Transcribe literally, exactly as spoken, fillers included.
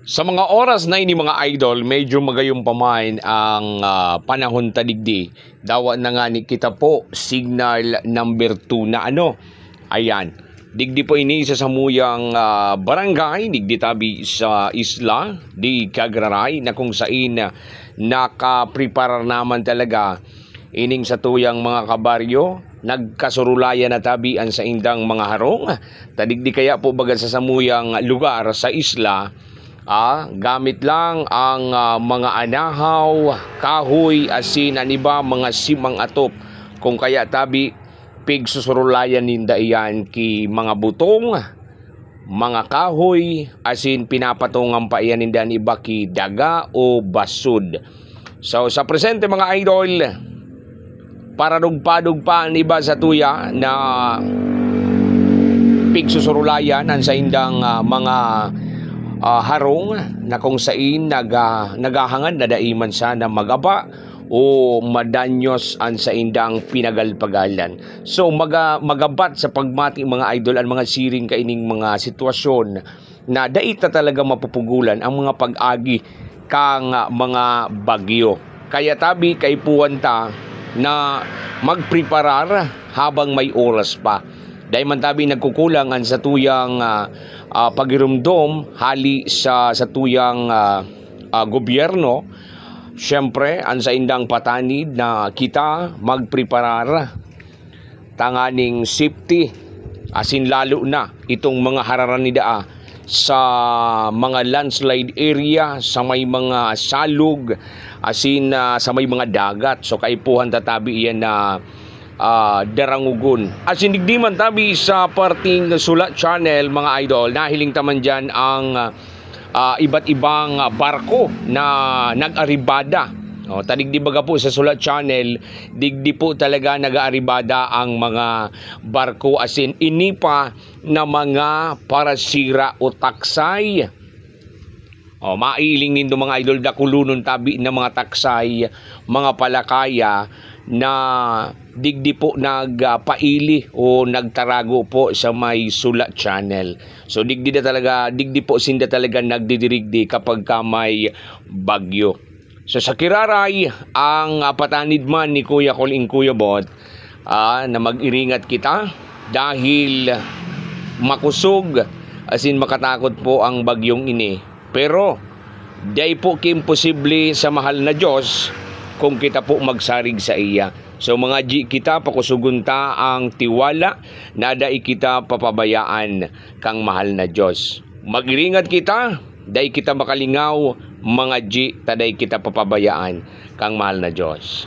Sa mga oras na ini, mga idol, medyo magayong pa man ang, ah, panahon ta digdi. Dawa na ngani kita po, signal number two na ano. Ayan. Digdi po ini sa samuyang, ah, barangay, digdi tabi sa isla, di Cagraray, na kung sain, ah, nakapreparar naman talaga ining satuyang mga kabaryo, nagkasurulayan na tabi an saindang mga harong. Ta digdi kaya po baga sa samuyang lugar sa isla, ah, gamit lang ang, ah, mga anahaw, kahoy, asin an iba mga simang atop. Kung kaya tabi, pigsusurulayan ninda iyan ki mga butong, mga kahoy, asin pinapatungan pa iyan ninda an iba ki daga o basud. So, sa presente, mga idol, paradugpa-dugpa an iba sa tuya na pigsusurulayan an saindang, ah, mga, ah, harong na kung sain naga-, naghahangad na dai man sana magaba o madanyos an saindang pinagalpagalan. So, maga-, magabat sa pagmati, mga idol, an mga siring kaining mga sitwasyon na dai ta talaga mapupugulan ang mga pag-agi kan mga bagyo. Kaya tabi, kaipuhan ta na magpreparar habang may oras pa. Dai man tabi nagkukulang an satuyang, ah, ah, pagirumdom hali sa satuyang, ah, ah, gobyerno. Siyempre, an saindang patanid na kita magpreparar tanganing safety, asin lalo na itong mga hararan ni daa sa mga landslide area, sa may mga salog, asin, ah, sa may mga dagat. So, kaipuhan ta tabi iyan na, ah, darangogon. Asin digdi man tabi sa parting Sulat Channel, mga idol, nahiling ta man diyan ang, ah, ah, iba't ibang, ah, barko na nag-aribada. O, ta digdi baga po sa Sulat Channel, digdi po talaga nag-aaribada ang mga barko, asin ini pa na mga parasira o taksay. O, mailing nindo, mga idol, dakulonon tabi na mga taksay, mga palakaya na digdi po nagpaili o nagtarago po sa may Sulat Channel. So, digdi na talaga, digdi po sinda talaga nagdidirigdi kapag ka may bagyo. So, sa kiraray, ang, ah, patanid man ni Kuya Col Incuyabot, ah, na mag-iringat kita dahil makusog, asin makatakot po ang bagyong ini. Pero, dai po ki imposible sa mahal na Diyos kung kita po magsarig sa iya. So, mga G, kita, pakusogon ta ang tiwala na dai kita papabayaan kang mahal na Diyos. Mag-iringat kita, dai kita makalingaw, mga G, ta dai kita papabayaan kang mahal na Diyos.